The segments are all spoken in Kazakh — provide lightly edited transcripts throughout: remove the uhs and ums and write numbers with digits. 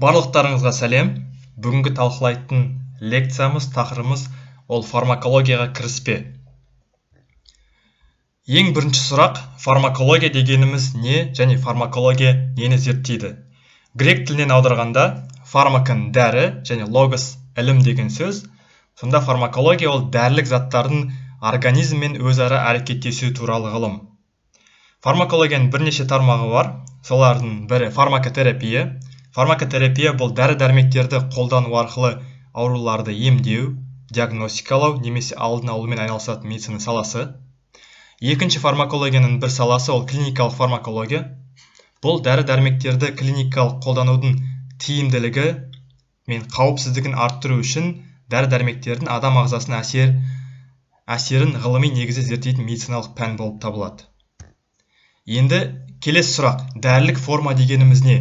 Барлықтарыңызға сәлем. Бүгінгі талқылайтын лекциямыз, тақырыбымыз ол фармакологияға кіріспе. Ең бірінші сұрақ, фармакология дегеніміз не және фармакология нені зерттейді? Грек тілінен аударғанда фармакон дәрі және логос ілім деген сөз. Сонда фармакология ол дәрілік заттардың организммен өзара әрекеттесуі туралы ғылым. Фармакологияның бірнеше тармағы бар. Солардың бірі фармакотерапия. Фармакотерапия бұл дәрі-дәрмектерді қолдану арқылы ауруларды емдеу, диагностикалау немесе алдын алумен айналысатын медицина саласы. Екінші фармакологияның бір саласы ол клиникалық фармакология. Бұл дәрі-дәрмектерді клиникалық қолданудың тиімділігі мен қауіпсіздігін арттыру үшін дәрі-дәрмектердің адам ағзасына әсерін ғылыми негізде зерттейтін медициналық пән болып табылады. Енді келесі сұрақ, дәрілік форма дегеніміз не?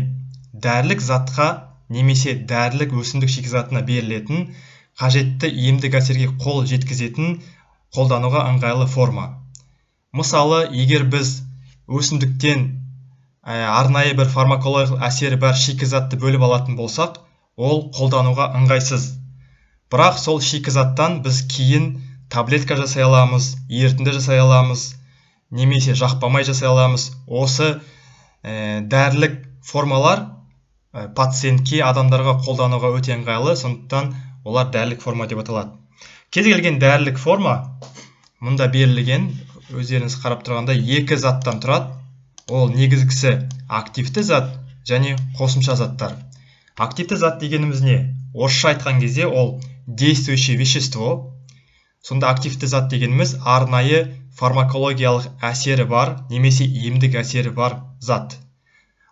Дәрілік затқа немесе дәрілік өсімдік шикізатына берілетін қажетті емдік әсерге қол жеткізетін қолдануға ыңғайлы форма. Мысалы, егер біз өсімдіктен арнайы бір фармакологиялық әсері бар шикізатты бөліп алатын болсақ, ол қолдануға ыңғайсыз. Бірақ сол шикізаттан біз кейін таблетка жасай аламыз, ерітінді жасай аламыз, немесе жақпамай жасай аламыз. Осы дәрілік формалар пациентке, адамдарға қолдануға өте ыңғайлы, сондықтан олар дәрілік форма деп аталады. Кез келген дәрілік форма мұнда берілген, өздеріңіз қарап тұрғандай, екі заттан тұрады. Ол негізгісі активті зат және қосымша заттар. Активті зат дегеніміз не? Орысша айтқан кезде ол действующее вещество. Сонда активті зат дегеніміз арнайы фармакологиялық әсері бар немесе емдік әсері бар зат.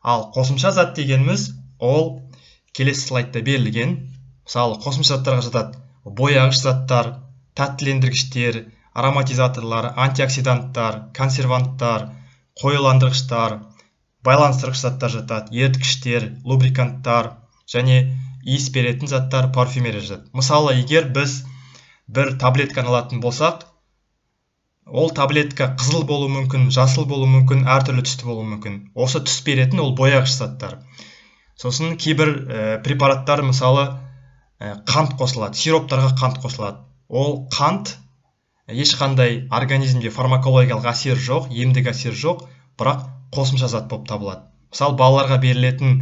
Ал қосымша зат дегеніміз ол келесі слайдта берілген. Мысалы, қосымша заттарға жатады бояғыш заттар, тәттілендіргіштер, ароматизаторлар, антиоксиданттар, консерванттар, қоюландырғыштар, байланыстырғыш заттар жатады, еріткіштер, лубриканттар және иіс беретін заттар, парфюмерия жатады. Мысалы, егер біз бір таблетканы алатын болсақ, ол таблетка қызыл болуы мүмкін, жасыл болуы мүмкін, әртүрлі түсті болуы мүмкін. Осы түс беретін ол бояғыш заттар. Сосын кейбір препараттар, мысалы, қант қосылады, сироптарға қант қосылады. Ол қант ешқандай организмде фармакологиялық әсер жоқ, емдік әсер жоқ, бірақ қосымша зат болып табылады. Мысалы, балаларға берілетін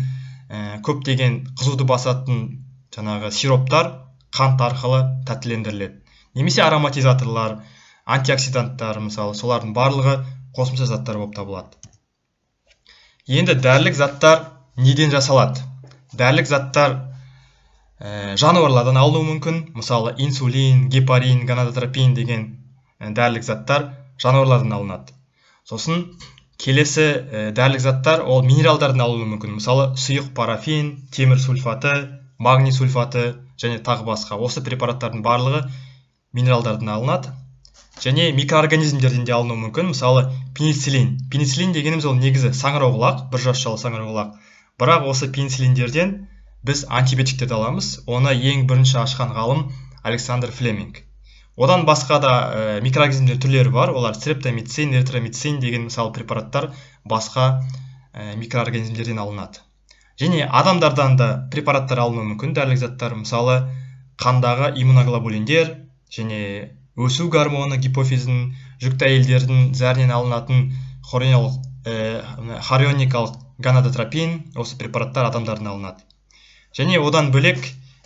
көптеген қызуды басатын жаңағы сироптар қант арқылы тәттілендіріледі. Немесе ароматизаторлар, антиоксиданттар, мысалы, солардың барлығы қосымша заттар болып табылады. Енді дәрілік заттар неден жасалады? Дәрілік заттар жануарлардан алынуы мүмкін. Мысалы, инсулин, гепарин, гонадотропин деген дәрілік заттар жануарлардан алынады. Сосын келесі дәрілік заттар ол минералдардан алынуы мүмкін. Мысалы, сұйық парафин, темір сульфаты, магний сульфаты және тағы басқа. Осы препараттардың барлығы минералдардан алынады. Және микроорганизмдерден де алынуы мүмкін. Мысалы, пенициллин. Пенициллин дегеніміз ол негізі саңырауқұлақ, бір жасушалы саңырауқұлақ. Бірақ осы пенициллиндерден біз антибиотиктерді аламыз. Оны ең бірінші ашқан ғалым Александр Флеминг. Одан басқа да микроорганизмдер түрлері бар. Олар стрептомицин, эритромицин деген мысалы препараттар басқа микроорганизмдерден алынады. Және адамдардан да препараттар алынуы мүмкін, дәрілік заттар. Мысалы, қандағы иммуноглобулиндер және өсу гормоны гипофиздің, жүкті әйелдердің зәрінен алынатын хорионикалық гонадотропин, осы препараттар адамдардан алынады. Және одан бөлек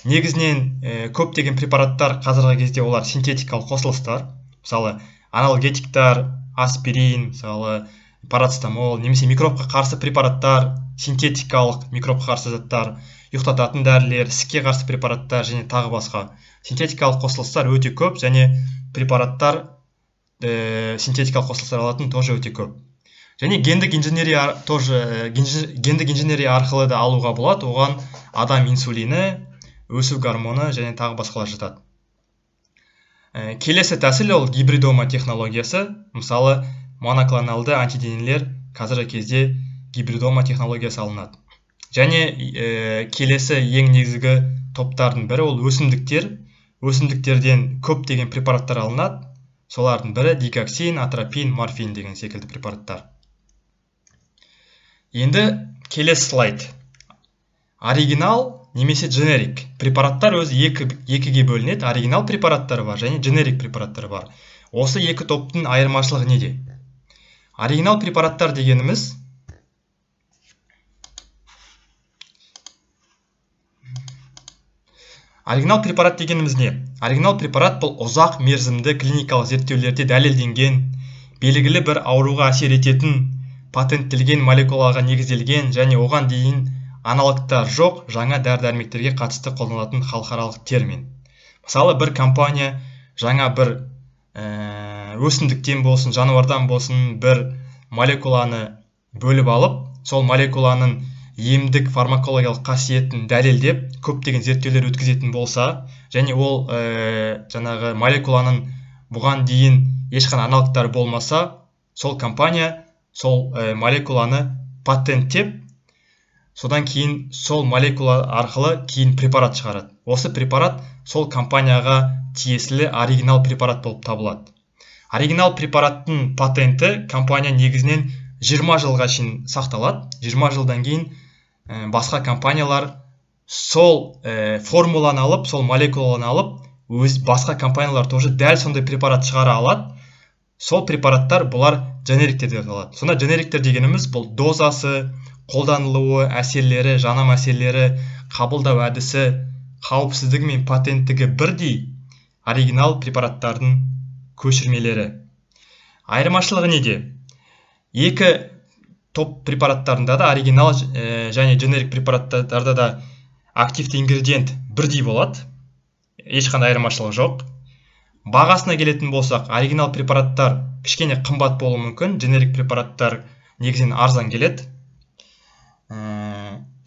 негізінен көптеген препараттар қазіргі кезде олар синтетикалық қосылыстар. Мысалы, аналгетиктар, аспирин, мысалы, парацетамол, немесе микробқа қарсы препараттар, синтетикалық микробқа қарсы заттар, ұйықтататын дәрілер, ісікке қарсы препараттар және тағы басқа. Синтетикалық қосылыстар өте көп және препараттар синтетикалық қосылыстар алатын тоже өте көп. Және гендік инженерия тоже, гендік инженерия арқылы да алуға болады. Оған адам инсулині, өсу гормоны және тағы басқалар жатады. Келесі тәсіл ол гибридома технологиясы. Мысалы, моноклоналды антиденелер қазіргі кезде гибридома технологиясы алынады. Және келесі ең негізгі топтардың бірі ол өсімдіктер. Өсімдіктерден көптеген препараттар алынады. Солардың бірі дигоксин, атропин, морфин деген секілді препараттар. Енді келесі слайд. Оригинал немесе дженерик. Препараттар өзі екіге бөлінеді. Оригинал препараттар бар және дженерик препараттар бар. Осы екі топтың айырмашылығы неде? Оригинал препараттар дегеніміз не? Оригинал препарат бұл ұзақ мерзімді клиникалық зерттеулерде дәлелденген, белгілі бір ауруға әсер ететін, патенттелген молекулаға негізделген және оған дейін аналогтар жоқ жаңа дәрі-дәрмектерге қатысты қолданылатын халықаралық термин. Мысалы, бір компания жаңа бір өсімдіктен болсын, жануардан болсын бір молекуланы бөліп алып, сол молекуланың емдік фармакологиялық қасиетін дәлелдеп, көптеген зерттеулер өткізетін болса, және ол жаңағы молекуланың бұған дейін ешқандай аналогтары болмаса, сол компания сол молекуланы патенттеп, содан кейін сол молекула арқылы кейін препарат шығарады. Осы препарат сол компанияға тиесілі оригинал препарат болып табылады. Оригинал препараттың патенті компания негізінен 20 жылға шейін сақталады. 20 жылдан кейін басқа компаниялар сол формуланы алып, сол молекуланы алып, өз басқа компаниялар тоже дәл сондай препарат шығара алады. Сол препараттар бұлар дженериктер деп аталады. Сонда дженериктер дегеніміз бұл дозасы, қолданылуы, әсерлері, жанам әсерлері, қабылдау әдісі, қауіпсіздігі мен патенттігі бірдей оригинал препараттардың көшірмелері. Айырмашылығы неде? Екі топ препараттарында да оригинал және дженерик препараттарда да активті ингредиент бірдей болады. Ешқандай айырмашылық жоқ. Бағасына келетін болсақ, оригинал препараттар кішкене қымбат болуы мүмкін, дженерик препараттар негізінен арзан келеді.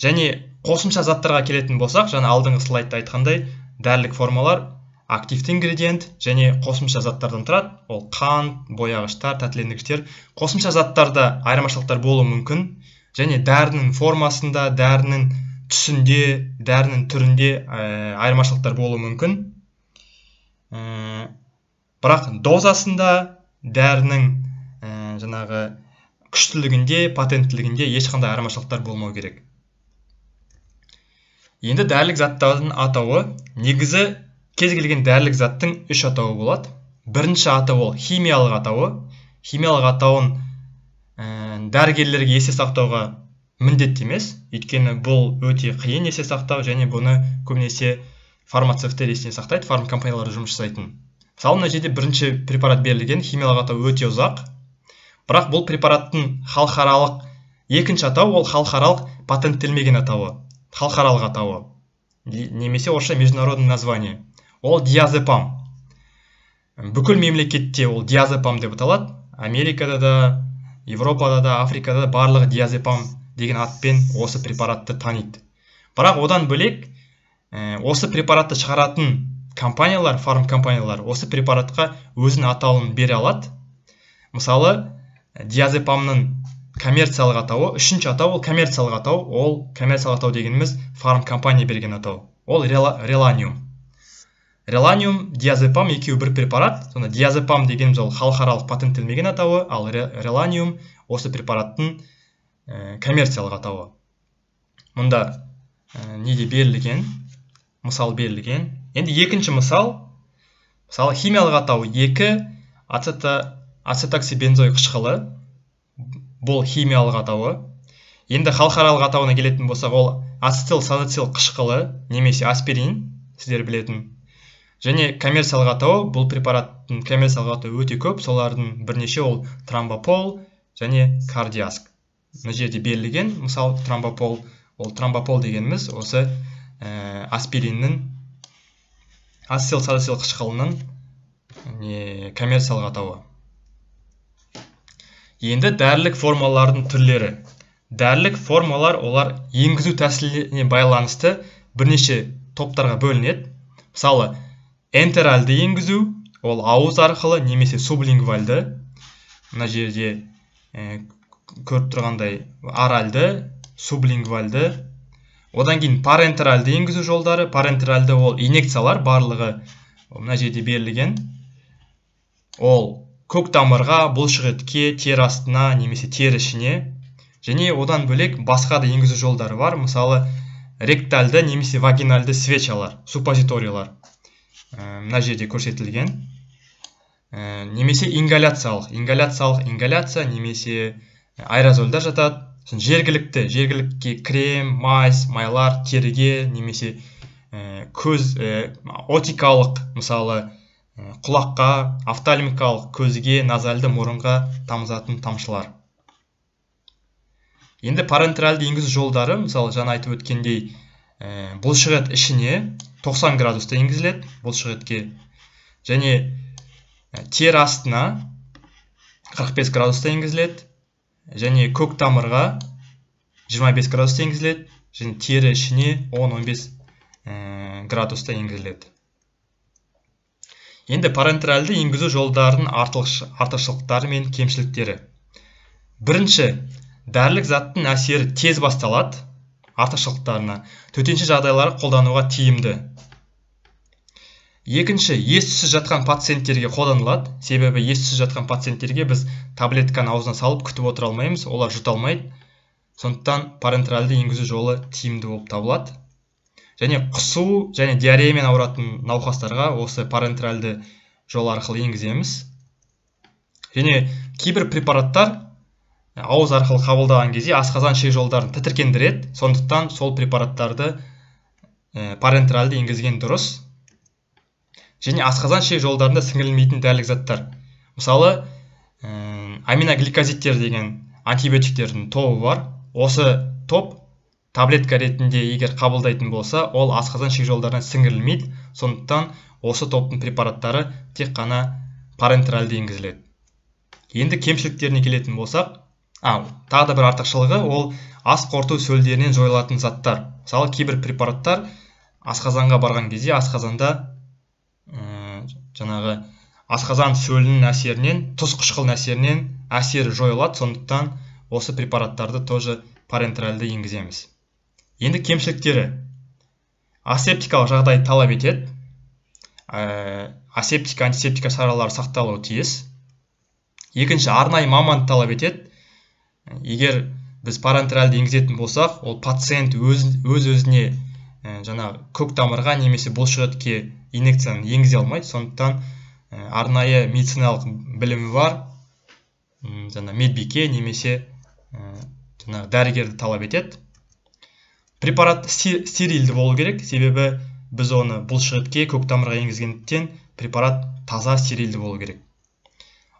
Және қосымша заттарға келетін болсақ, жаңа алдыңғы слайдта айтқандай, дәрілік формалар активті ингредиент және қосымша заттардан тұрады. Ол қант, бояғыштар, тәттілендіргіштер. Қосымша заттарда айырмашылықтар болуы мүмкін. Және дәрінің формасында, дәрінің түсінде, дәрінің түрінде айырмашылықтар болуы мүмкін. Бірақ дозасында, дәрінің жаңағы күштілігінде, патенттілігінде ешқандай айырмашылықтар болмау керек. Енді дәрілік заттардың атауы. Негізі кез келген дәрілік заттың үш атауы болады. Бірінші атауы ол химиялық атауы. Химиялық атауын дәрігерлерге есте сақтауға міндетті емес, өйткені бұл өте қиын есте сақтау және бұны көбінесе фармацевттер есіне сақтайды, фармкомпанияларда жұмыс жасайтын. Мысалы, мына жерде бірінші препарат берілген, химиялық атауы өте ұзақ. Бірақ бұл препараттың халықаралық екінші атауы ол халықаралық патенттелмеген атауы, халықаралық атауы, немесе орысша международное название. Ол диазепам. Бүкіл мемлекетте ол диазепам деп аталады. Америкада да, Европада да, Африкада да барлығы диазепам деген атпен осы препаратты таниды. Бірақ одан бөлек осы препаратты шығаратын компаниялар, фармкомпаниялар осы препаратқа өзінің атауын бере алады. Мысалы, диазепамның коммерциялық атауы, үшінші атау ол коммерциялық атау. Ол коммерциялық атау дегеніміз фармкомпания берген атау. Ол реланиум. Реланиум, диазепам екеуі бір препарат. Сонда диазепам дегеніміз ол халықаралық патенттелмеген атауы, ал реланиум осы препараттың коммерциялық атауы. Мұнда неде берілген, мысал берілген. Енді екінші мысал, мысалы химиялық атауы 2 ацетоксибензой қышқылы. Бұл химиялық атауы. Енді халықаралық атауына келетін болсақ, ол ацетилсалицил қышқылы немесе аспирин, сіздер білетін. Және коммерциялық атауы, бұл препараттың коммерциялық атауы өте көп, солардың бірнеше ол тромбопол және кардиаск. Мына жерде берілген, мысал тромбопол, ол тромбопол дегеніміз осы аспириннің, ацетилсалицил қышқылының коммерциялық атауы. Енді дәрілік формалардың түрлері. Дәрілік формалар олар енгізу тәсіліне байланысты бірнеше топтарға бөлінеді. Мысалы, энтеральды енгізу, ол ауыз арқылы немесе сублингвальды. Мына жерде көріп тұрғандай оральды, сублингвальды. Одан кейін парентеральды енгізу жолдары. Парентеральды ол инъекциялар, барлығы мына жерде берілген. Ол көк тамырға, бұлшық етке, тері астына немесе тері ішіне. Және одан бөлек басқа да енгізу жолдары бар. Мысалы, ректальды немесе вагинальды свечалар, суппозиториялар, мына жерде көрсетілген, немесе ингаляциялық, ингаляция немесе аэрозольдар жатады. Сосын жергілікке крем, мазь, майлар, теріге немесе көз, отикалық, мысалы, құлаққа, офтальмикалық, көзге, назальды, мұрынға тамызатын тамшылар. Енді парентеральды енгізу жолдары, мысалы, жаңа айтып өткендей, бұлшықет ішіне 90 градуста енгізіледі, бұлшықетке, және тері астына 45 градуста енгізіледі, және көк тамырға 25 градуста енгізіледі, және тері ішіне 10-15 градуста енгізіледі. Енді парентеральды енгізу жолдарының артықшылықтары мен кемшіліктері. Бірінші, дәрілік заттың әсері тез басталады, артықшылықтарына, төтенше жағдайлары қолдануға тиімді. Екінші, ес-түссіз жатқан пациенттерге қолданылады, себебі ес-түссіз жатқан пациенттерге біз таблетканы аузына салып күтіп отыра алмаймыз, олар жұта алмайды. Сондықтан парентеральды енгізу жолы тиімді болып табылады. Және құсу және диареямен ауыратын науқастарға осы парентеральды жол арқылы енгіземіз. Және кейбір препараттар ауыз арқылы қабылдаған кезде асқазан ішек жолдарын тітіркендіреді, сондықтан сол препараттарды парентеральды енгізген дұрыс. Және асқазан ішек жолдарында сіңірілмейтін дәрілік заттар. Мысалы, аминогликозидтер деген антибиотиктердің тобы бар. Осы топ таблетка ретінде егер қабылдайтын болса, ол асқазан ішек жолдарына сіңірілмейді. Сондықтан осы топтың препараттары тек қана парентеральды енгізіледі. Енді кемшіліктеріне келетін болсақ, тағы да бір артықшылығы ол ас қорыту сөлдерінен жойылатын заттар. Мысалы, кейбір препараттар асқазанға барған кезде асқазанда жаңағы асқазан сөлінің әсерінен, тұз қышқылының әсерінен әсері жойылады, сондықтан осы препараттарды тоже парентеральды енгіземіз. Енді кемшіліктері. Асептикалық жағдай талап етеді. Асептика, антисептика шаралары сақталуы тиіс. Екінші, арнайы маман талап етеді. Егер біз парентеральды енгізетін болсақ, ол пациент өз-өзіне жаңағы көк тамырға немесе бұлшықетке инъекцияны енгізе алмайды, сондықтан арнайы медициналық білімі бар, жаңа медбике немесе жаңағы дәрігерді талап етеді. Препарат стерильді болу керек, себебі біз оны бұлшықетке, көк тамырға енгізгендіктен препарат таза стерильді болу керек.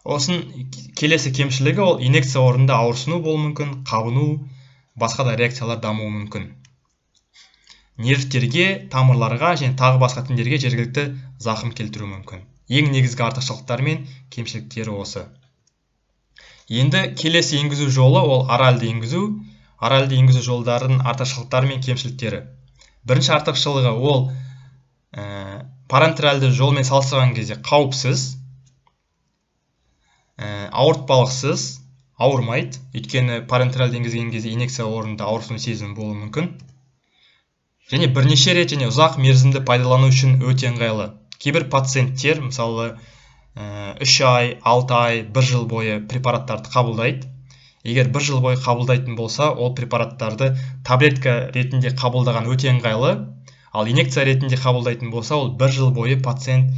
Осын келесі кемшілігі ол инъекция орнында ауырсыну болуы мүмкін, қабыну, басқа да реакциялар дамуы мүмкін. Нервтерге, тамырларға және тағы басқа тіндерге жергілікті зақым келтіруі мүмкін. Ең негізгі артықшылықтары мен кемшіліктері осы. Енді келесі енгізу жолы ол оральды енгізу. Оральды енгізу жолдарының артықшылықтары мен кемшіліктері. Бірінші артықшылығы ол парентеральды жолмен салыстырған кезде қауіпсіз, ауыртпалықсыз, ауырмайды. Өйткені парентеральды енгізген кезде инъекция орнында ауырсыну сезімі болуы мүмкін. Және бірнеше рет және ұзақ мерзімді пайдалану үшін өте ыңғайлы. Кейбір пациенттер, мысалы, 3 ай, 6 ай, 1 жыл бойы препараттарды қабылдайды. Егер 1 жыл бойы қабылдайтын болса, ол препараттарды таблетка ретінде қабылдаған өте ыңғайлы. Ал инъекция ретінде қабылдайтын болса, ол 1 жыл бойы пациент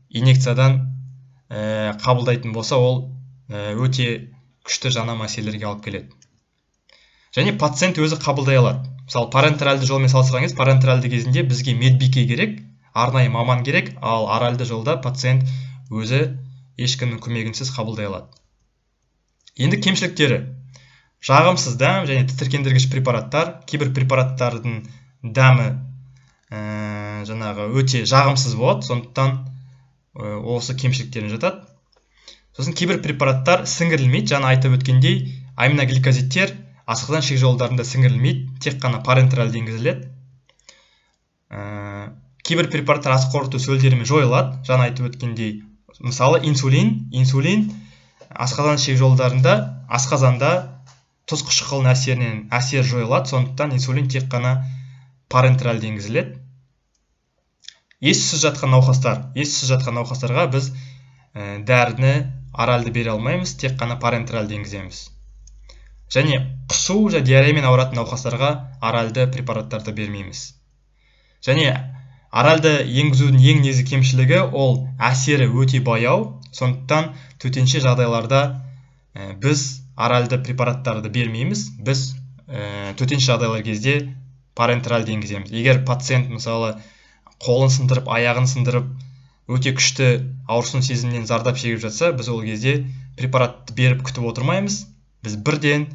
инъекциядан қабылдайтын болса, ол өте күшті жаңа мәселелерге алып келеді. Және пациент өзі қабылдай алады. Мысалы, парентеральды жолмен салыстырған кезде, парентеральды кезінде бізге медбике керек, арнайы маман керек, ал оральды жолда пациент өзі ешкімнің көмегінсіз қабылдай алады. Енді кемшіліктері. Жағымсыз дәм және тітіркендіргіш препараттар. Кейбір препараттардың дәмі жаңағы өте жағымсыз болады, сондықтан осы кемшіліктеріне жатады. Сосын кейбір препараттар сіңірілмейді, жаңа айтып өткендей, аминогликозидтер асқазан ішек жолдарында сіңірілмейді, тек қана парентеральды енгізіледі. Кейбір препараттар ас қорыту сөлдерімен жойылады, жаңа айтып өткендей, мысалы инсулин асқазан ішек жолдарында, асқазанда тұз қышқылының әсерінен әсер жойылады, сондықтан инсулин тек қана парентеральды енгізіледі. Ес-түссіз жатқан науқастар, ес-түссіз жатқан науқастарға біз дәріні оральды бере алмаймыз, тек қана парентеральды енгіземіз. Және құсу және диареямен ауыратын науқастарға оральды препараттарды бермейміз. Және оральды енгізудің ең негізгі кемшілігі ол әсері өте баяу, сондықтан төтенше жағдайларда біз оральды препараттарды бермейміз, біз төтенше жағдайлар кезде парентеральды енгіземіз. Егер пациент мысалы қолын сындырып, аяғын сындырып, өте күшті ауырсыну сезімінен зардап шегіп жатса, біз ол кезде препаратты беріп күтіп отырмаймыз. Біз бірден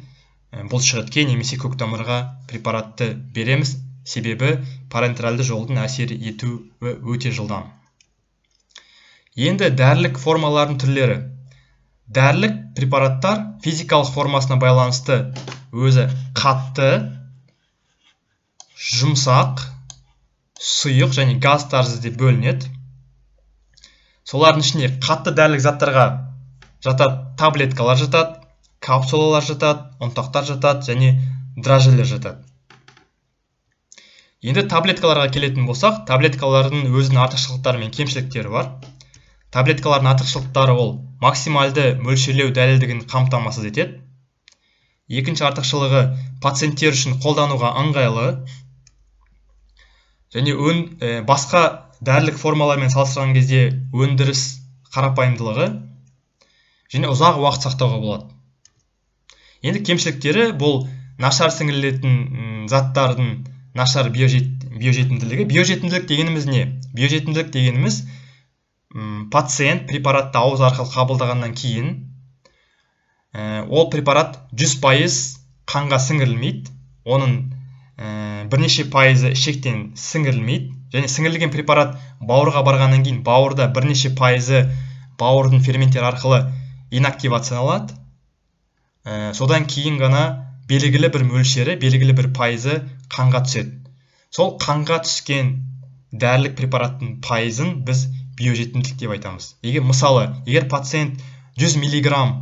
бұлшықетке немесе көктамырға препаратты береміз, себебі парентеральды жолдың әсер етуі өте жылдам. Енді дәрілік формалардың түрлері. Дәрілік препараттар физикалық формасына байланысты өзі қатты, жұмсақ, сұйық және газ тәрізді деп бөлінеді. Солардың ішінде қатты дәрілік заттарға жатады таблеткалар жатады, капсулалар жатады, ұнтақтар жатады және дрожжелер жатады. Енді таблеткаларға келетін болсақ, таблеткалардың өзінің артықшылықтары мен кемшіліктері бар. Таблеткалардың артықшылықтары ол максималды мөлшерлеу дәлелдігін қамтамасыз етеді. Екінші артықшылығы пациенттер үшін қолдануға ыңғайлы. Және басқа дәрілік формалармен салыстырған кезде өндіріс қарапайымдылығы және ұзақ уақыт сақтауға болады. Енді кемшіліктері бұл нашар сіңірілетін заттардың нашар биожетімділігі. Биожетімділік дегеніміз не? Биожетімділік дегеніміз пациент препаратты ауыз арқылы қабылдағаннан кейін ол препарат 100% қанға сіңірілмейді, оның бірнеше пайызы ішектен сіңірілмейді, және сіңірілген препарат бауырға барғаннан кейін бауырда бірнеше пайызы бауырдың ферменттері арқылы инактивацияланады. Содан кейін ғана белгілі бір мөлшері, белгілі бір пайызы қанға түседі. Сол қанға түскен дәрілік препараттың пайызын біз биожетімділік деп айтамыз. Егер мысалы, егер пациент 100 миллиграмм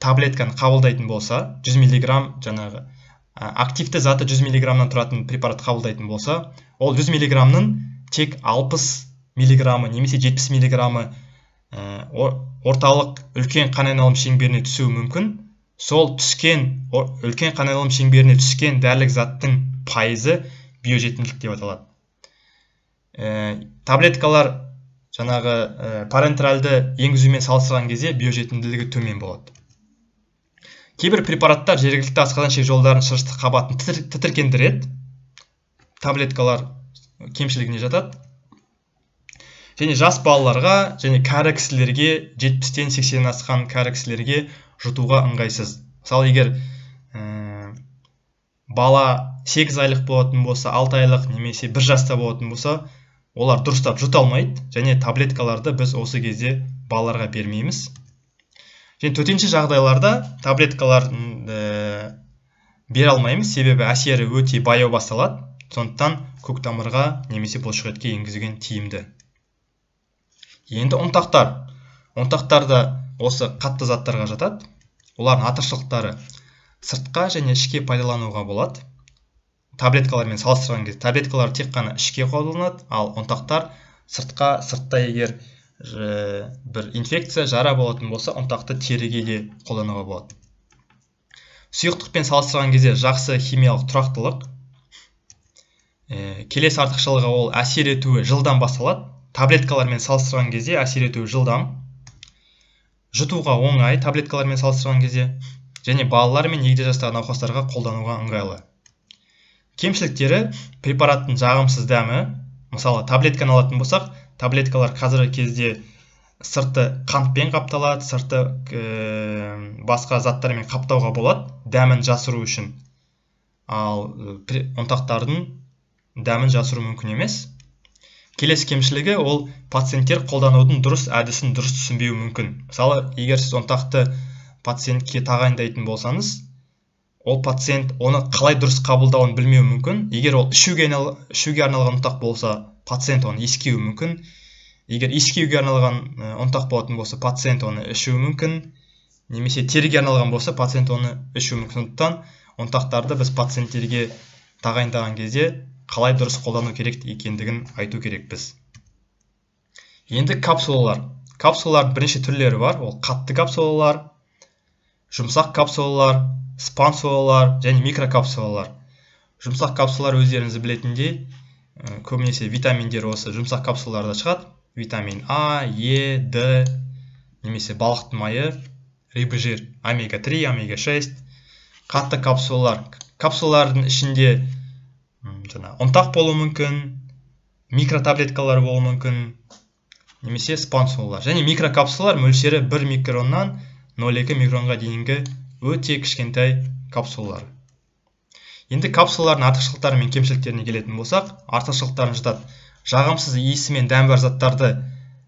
таблетканы қабылдайтын болса, 100 миллиграмм жаңағы активті заты 100 миллиграммнан тұратын препарат қабылдайтын болса, ол 100 миллиграммның тек 60 миллиграммы немесе 70 миллиграммы орталық үлкен қан айналым шеңберіне түсуі мүмкін. Сол түскен үлкен қан айналым шеңберіне түскен дәрілік заттың пайызы биожетімділік деп аталады. Таблеткалар жаңағы парентеральды енгізумен салыстырған кезде биожетімділігі төмен болады. Кейбір препараттар жергілікті асқазан ішек жолдарының шырышты қабатын тітіркендіреді. Таблеткалар кемшілігіне жатады. Және жас балаларға және кәрі кісілерге, 70-тен 80-нен асқан кәрі кісілерге жұтуға ыңғайсыз. Мысалы, егер бала 8 айлық болатын болса, 6 айлық немесе 1 жаста болатын болса, олар дұрыстап жұта алмайды және таблеткаларды біз осы кезде балаларға бермейміз. Және төтенше жағдайларда таблеткаларды бере алмаймыз, себебі әсері өте баяу басталады. Сондықтан көктамырға немесе бұлшықетке енгізген тиімді. Енді ұнтақтар. Ұнтақтар да осы қатты заттарға жатады. Олардың артықшылықтары сыртқа және ішке пайдалануға болады. Таблеткалармен салыстырған кезде таблеткалар тек қана ішке қолданылады, ал ұнтақтар сыртқа, сыртта егер бір инфекция, жара болатын болса, ұнтақты теріге де қолдануға болады. Сұйықтықпен салыстырған кезде жақсы химиялық тұрақтылық. Келесі артықшылығы ол әсер етуі жылдам басталады. Таблеткалармен салыстырған кезде әсер етуі жылдам. Жұтуға оңай таблеткалармен салыстырған кезде және балалар мен егде жастағы науқастарға қолдануға ыңғайлы. Кемшіліктері препараттың жағымсыз дәмі. Мысалы, таблетканы алатын болсақ, таблеткалар қазіргі кезде сырты қантпен қапталады, сырты басқа заттармен қаптауға болады, дәмін жасыру үшін. Ал ұнтақтардың дәмін жасыру мүмкін емес. Келесі кемшілігі ол пациенттер қолданудың дұрыс әдісін дұрыс түсінбеуі мүмкін. Мысалы, егер сіз ұнтақты пациентке тағайындайтын болсаңыз, ол пациент оны қалай дұрыс қабылдауын білмеуі мүмкін. Егер ол ішуге арналған ұнтақ болса, пациент оны иіскеуі мүмкін. Егер иіскеуге арналған ұнтақ болатын болса, пациент оны ішуі мүмкін. Немесе теріге арналған болса, пациент оны ішуі мүмкін. Сондықтан ұнтақтарды біз пациенттерге тағайындаған кезде қалай дұрыс қолдану керек екендігін айту керекпіз. Енді капсулалар. Капсулалардың бірнеше түрлері бар. Ол қатты капсулалар, жұмсақ капсулалар спансулалар және микрокапсулалар. Жұмсақ капсулалар өздеріңіз білетіндей, көбінесе витаминдер осы жұмсақ капсулаларда шығады. Витамин А, Е, Д, немесе балықтың майы, рыбий жир, омега-3, омега-6. Қатты капсулалар. Капсулалардың ішінде жаңа ұнтақ болуы мүмкін, микротаблеткалар болуы мүмкін, немесе спансулалар. Және микрокапсулалар мөлшері 1 микроннан 0,2 микронға дейінгі өте кішкентай капсулалар. Енді капсулалардың артықшылықтары мен кемшіліктеріне келетін болсақ, артықшылықтарын жатады. Жағымсыз иісі мен дәмі бар заттарды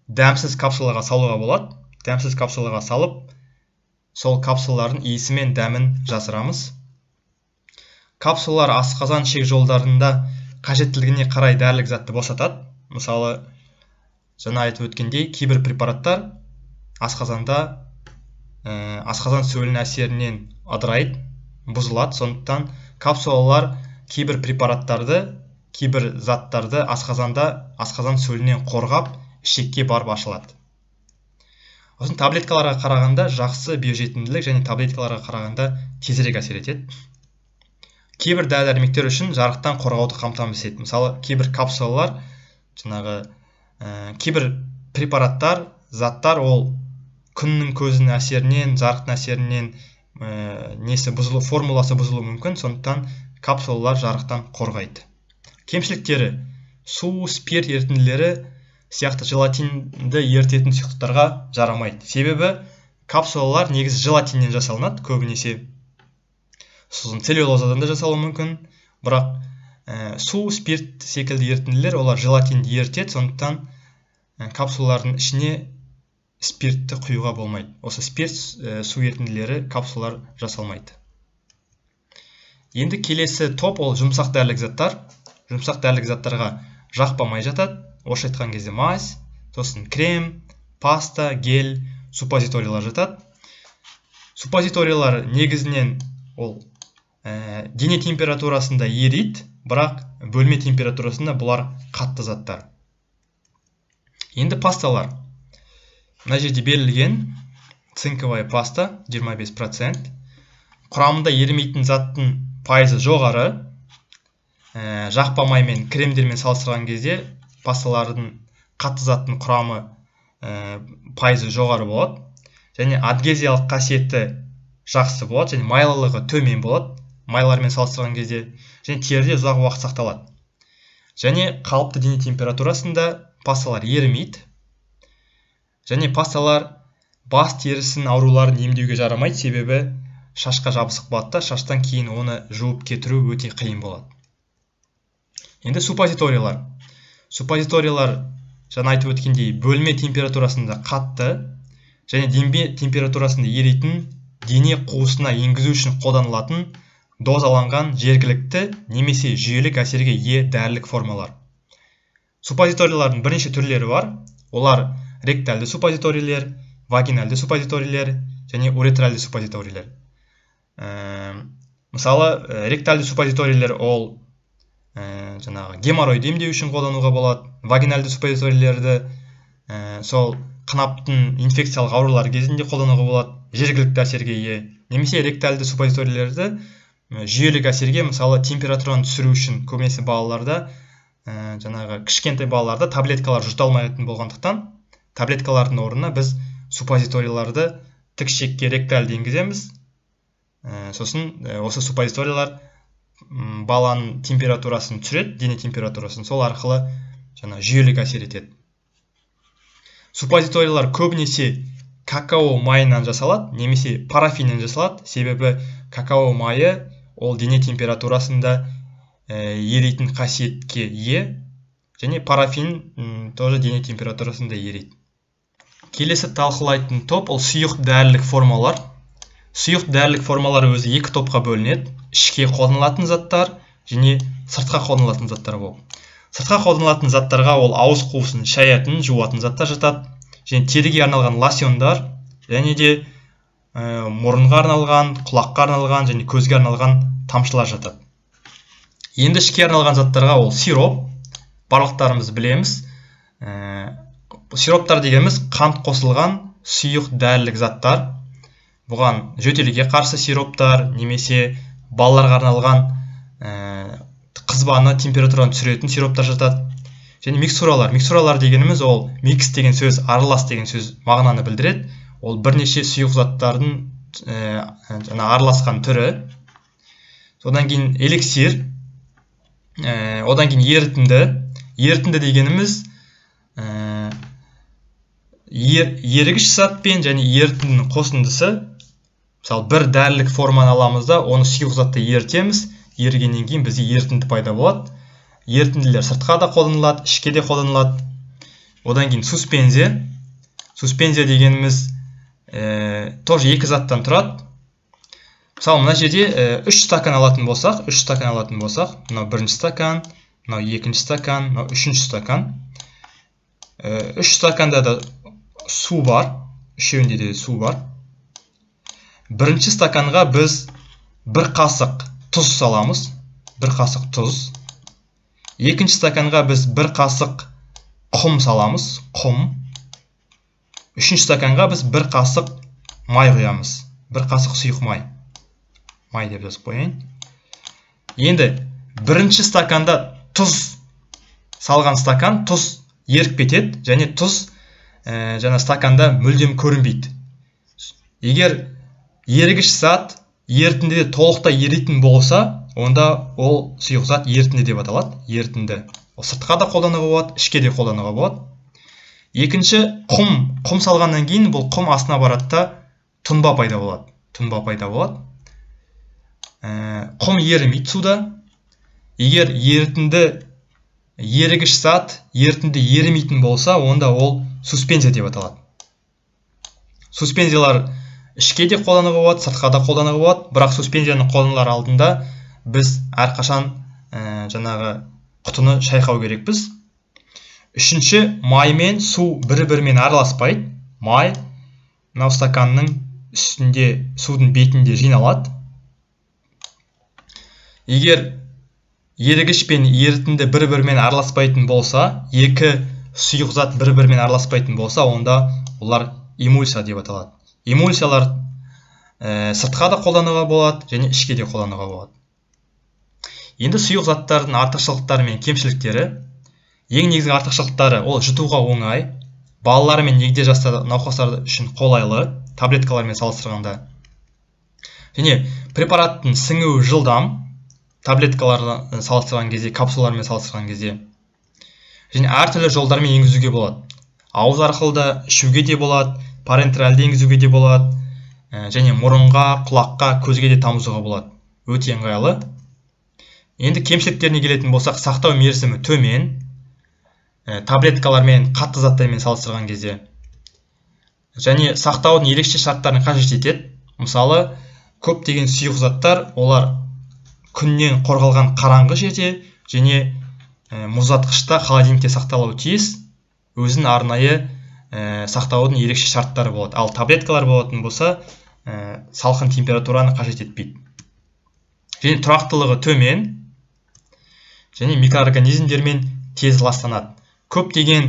дәмсіз капсулаға салуға болады. Дәмсіз капсулаға салып, сол капсулалардың иісі мен дәмін жасырамыз. Капсулалар асқазан ішек жолдарында қажеттілігіне қарай дәрілік затты босатады. Мысалы, жаңа айтып өткендей, кейбір препараттар асқазанда асқазан сөлінің әсерінен ыдырайды, бұзылады. Сондықтан капсулалар кейбір препараттарды, кейбір заттарды асқазанда асқазан сөлінен қорғап, ішекке барып ашылады. Сосын таблеткаларға қарағанда жақсы биожетімділік және таблеткаларға қарағанда тезірек әсер етеді. Кейбір дәрі-дәрмектер үшін жарықтан қорғауды қамтамасыз етеді. Мысалы, кейбір капсулалар, жаңағы кейбір препараттар, заттар ол күннің көзінің әсерінен, жарықтың әсерінен несі бұзылу, формуласы бұзылуы мүмкін. Сондықтан капсулалар жарықтан қорғайды. Кемшіліктері: су, спирт ерітінділері сияқты желатинді ерітетін сұйықтықтарға жарамайды. Себебі капсулалар негізі желатиннен жасалынады көбінесе. Сосын целлюлозадан да жасалуы мүмкін. Бірақ су, спирт секілді ерітінділер олар желатинді ерітеді, сондықтан капсулалардың ішіне спиртті құюға болмайды. Осы спирт, су ерітінділері капсулалар жасалмайды. Енді келесі топ ол жұмсақ дәрілік заттар. Жұмсақ дәрілік заттарға жақпа май жатады. Орысша айтқан кезде мазь, сосын крем, паста, гель, суппозиториялар жатады. Суппозиториялар негізінен ол дене температурасында ериді, бірақ бөлме температурасында бұлар қатты заттар. Енді пасталар. Мына жерде берілген цинковая паста 25%. Құрамында ерімейтін заттың пайызы жоғары. Жақпа май мен кремдермен салыстырған кезде пасталардың қатты заттың құрамы пайызы жоғары болады. Және адгезиялық қасиеті жақсы болады, және майлылығы төмен болады майлармен салыстырған кезде, және теріде ұзақ уақыт сақталады. Және қалыпты дене температурасында пасталар ерімейді. Және пасталар бас терісінің ауруларын емдеуге жарамайды, себебі шашқа жабысып қалады да, шаштан кейін оны жуып кетіру өте қиын болады. Енді суппозиториялар. Суппозиториялар, жаңа айтып өткендей, бөлме температурасында қатты және дене температурасында еритін, дене қуысына енгізу үшін қолданылатын дозаланған жергілікті немесе жүйелік әсерге ие дәрілік формалар. Суппозиториялардың бірнеше түрлері бар. Олар ректальды суппозиторийлер, вагинальды суппозиторийлер және уретральды суппозиторийлер. Мысалы, ректальды суппозиторийлер ол жаңағы геморройды емдеу үшін қолдануға болады. Вагинальды суппозиторийлерді сол қынаптың инфекциялық аурулары кезінде қолдануға болады, жергілікті әсерге ие. Немесе ректальды суппозиторийлерді жүйелік әсерге, мысалы, температураны түсіру үшін, көбінесе балаларда, жаңағы кішкентай балаларда таблеткалар жұта алмайтын болғандықтан, таблеткалардың орнына біз суппозиторийларды тік ішекке ректальды енгіземіз. Сосын осы суппозиторийлар баланың температурасын түсіреді, дене температурасын, сол арқылы жаңа жүйелік әсер етеді. Суппозиторийлар көбінесе какао майынан жасалады немесе парафиннен жасалады, себебі какао майы ол дене температурасында еритін қасиетке ие, және парафин тоже дене температурасында ериді. Келесі талқылайтын топ ол сұйық дәрілік формалар. Сұйық дәрілік формалар өзі екі топқа бөлінеді: ішке қолданылатын заттар және сыртқа қолданылатын заттар болып. Сыртқа қолданылатын заттарға ол ауыз қуысын шаятын, жуатын заттар жатады, және теріге арналған лосьондар, және де мұрынға арналған, құлаққа арналған және көзге арналған тамшылар жатады. Енді ішке арналған заттарға ол сироп, барлықтарымыз білеміз. Сироптар дегеніміз қант қосылған сұйық дәрілік заттар. Бұған жөтелге қарсы сироптар немесе балаларға арналған қызбаны, температураны түсіретін сироптар жатады. Және микстуралар. Микстуралар дегеніміз ол микс деген сөз, аралас деген сөз мағынаны білдіреді. Ол бірнеше сұйық заттардың жаңа араласқан түрі. Содан кейін эликсир, одан кейін ерітінді. Ерітінді дегеніміз ерігіш затпен және ерітіндінің қосындысы. Мысалы, бір дәрілік форманы аламыз да, оны сұйық затты ерітеміз. Ерігеннен кейін бізде ерітінді пайда болады. Ерітінділер сыртқа да қолданылады, ішке де қолданылады. Одан кейін суспензия. Суспензия дегеніміз тоже екі заттан тұрады. Мысалы, мына жерде 3 стакан алатын болсақ, 3 стакан алатын болсақ, мынау бірінші стакан, мынау екінші стакан, мынау үшінші стакан. 3 стаканда да су бар, үшеуінде де су бар. Бірінші стаканға біз бір қасық тұз саламыз, бір қасық тұз. Екінші стаканға біз бір қасық құм саламыз, құм. Үшінші стаканға біз бір қасық май құямыз, бір қасық сұйық май. Май деп жазып қояйын. Енді бірінші стаканда тұз салған стакан тұз еріп кетеді және тұз жаңа стаканда мүлдем көрінбейді. Егер ерігіш зат ерітіндіде толықтай еритін болса, онда ол сұйық зат ерітінді деп аталады. Ерітінді. Ол сыртқа да қолдануға болады, ішке де қолдануға болады. Екінші, құм. Құм салғаннан кейін бұл құм астына барады да тұнба пайда болады. Тұнба пайда болады. Құм ерімейді суда. Егер ерітінді ерігіш зат ерітінді ерімейтін болса, онда ол суспензия деп аталады. Суспензиялар ішке де қолдануға болады, сыртқа да қолдануға болады, бірақ суспензияны қолданылар алдында біз әрқашан жаңағы құтыны шайқау керекпіз. Үшінші, май мен су бір-бірімен араласпайды. Май мынау стаканның үстінде, судың бетінде жиналады. Егер ерігіш пен ерітінді бір-бірімен араласпайтын болса, екі сұйық зат бір-бірімен араласпайтын болса, онда олар эмульсия деп аталады. Эмульсиялар сыртқа да қолдануға болады және ішке де қолдануға болады. Енді сұйық заттардың артықшылықтары мен кемшіліктері. Ең негізгі артықшылықтары ол жұтуға оңай, балалар мен егде жастағы науқастар үшін қолайлы, таблеткалармен салыстырғанда. Және препараттың сіңуі жылдам, таблеткалармен салыстырған кезде, капсулалармен салыстырған кезде. Және әртүрлі жолдармен енгізуге болады. Ауыз арқылы да ішуге де болады, парентералды енгізуге де болады, және мұрынға, құлаққа, көзге де тамызуға болады. Өте ыңғайлы. Енді кемшіліктеріне келетін болсақ, сақтау мерзімі төмен, таблеткалармен, қатты заттармен салыстырған кезде. Және сақтаудың ерекше шарттарын қажет етеді. Мысалы, көптеген сұйық заттар олар күннен қорғалған қараңғы жерде және мұздатқышта, холодильникте сақталуы тиіс. Өзінің арнайы сақтаудың ерекше шарттары болады. Ал таблеткалар болатын болса, салқын температураны қажет етпейді. Және тұрақтылығы төмен және микроорганизмдермен тез ластанады. Көптеген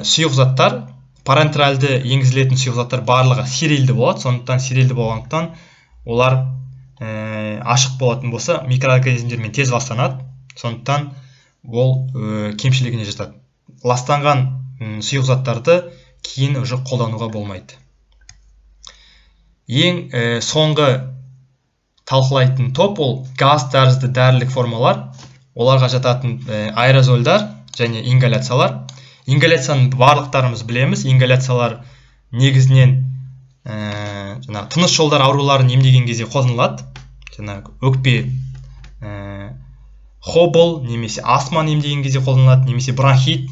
сұйық заттар, парентералды енгізілетін сұйық заттар барлығы стерильді болады. Сондықтан стерильді болғандықтан олар ашық болатын болса, микроорганизмдермен тез ластанады. Сондықтан ол кемшілігіне жатады. Ластанған сұйық заттарды кейін уже қолдануға болмайды. Ең соңғы талқылайтын топ ол газ тәрізді дәрілік формалар. Оларға жататын аэрозольдар және ингаляциялар. Ингаляцияны барлықтарымыз білеміз. Ингаляциялар негізінен жаңағы тыныс жолдар ауруларын емдеген кезде қолданылады. Жаңағы өкпе, хобл немесе астманы емдеген кезде қолданылады, немесе бронхит,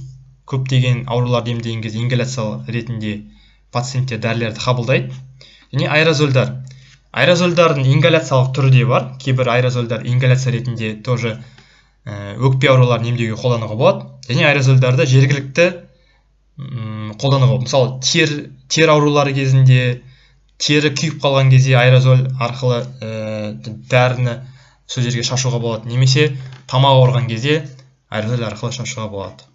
көптеген ауруларды емдеген кезде ингаляция ретінде пациенттер дәрілерді қабылдайды. Және аэрозольдар. Аэрозольдардың ингаляциялық түрі де бар. Кейбір аэрозольдар ингаляция ретінде тоже өкпе ауруларын емдеуге қолдануға болады. Және аэрозольдарды жергілікті қолдануға болады. Мысалы, тері аурулары кезінде, тері күйіп қалған кезде аэрозоль арқылы дәріні сол жерге шашуға болады. Немесе тамақ ауырған кезде аэрозоль арқылы шашуға болады.